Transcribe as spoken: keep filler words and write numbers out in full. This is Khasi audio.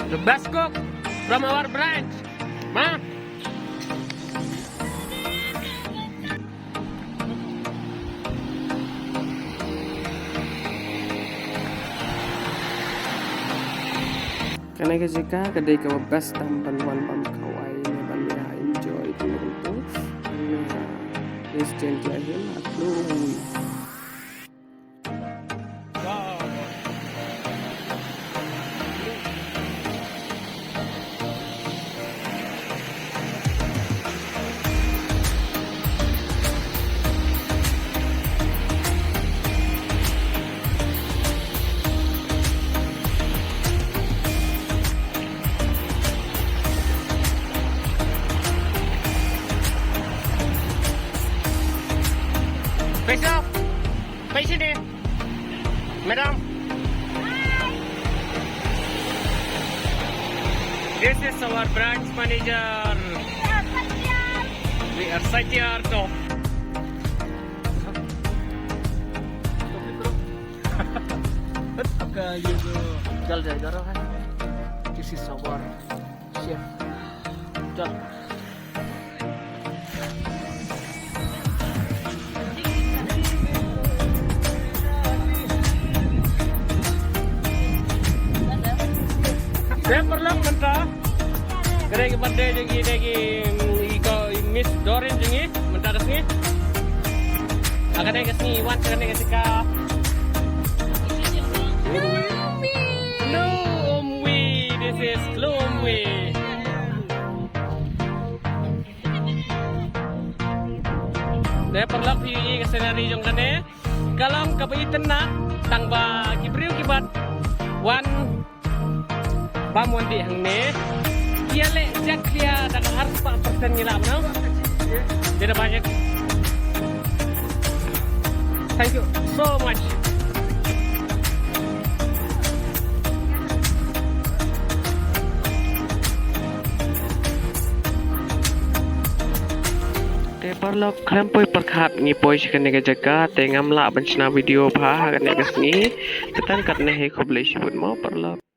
The best cook from our branch. Ma? Kane ka jaka ka dei kaba best tam ban wan bam khawai ne ban ïa enjoy kane ka por. Na Christian Jahil aku. Face off. Face it. Madam. This is our branch manager. We are Satyar. आपका ये जो चल जाएगा रहा है, this is our chef. चल. Te paralok mynta ka dei ka birthday jong i, dei ki, mm, i ko, i Miss Doreen jong i mynta ka sngi. Ha kane ka sngi wan sha kane ka jaka. Lum Wi. This is Lum Wi. Te paralok phi ïohi ka scenery jong kane ka long kaba itynnad tang ba ki briew ki bat wan bam wan dih hangne. Ki ïaleh jakhlia da ka arspah percent ngi lah ban ong. Te da ba ïa. Thank you so much. Te paralok khlem poi pyrkhat ngi poi sha kane ka jaka te ngam lah ban shna video bha ha kane ka sngi. Te tang katne hi, khublei shibun mo paralok.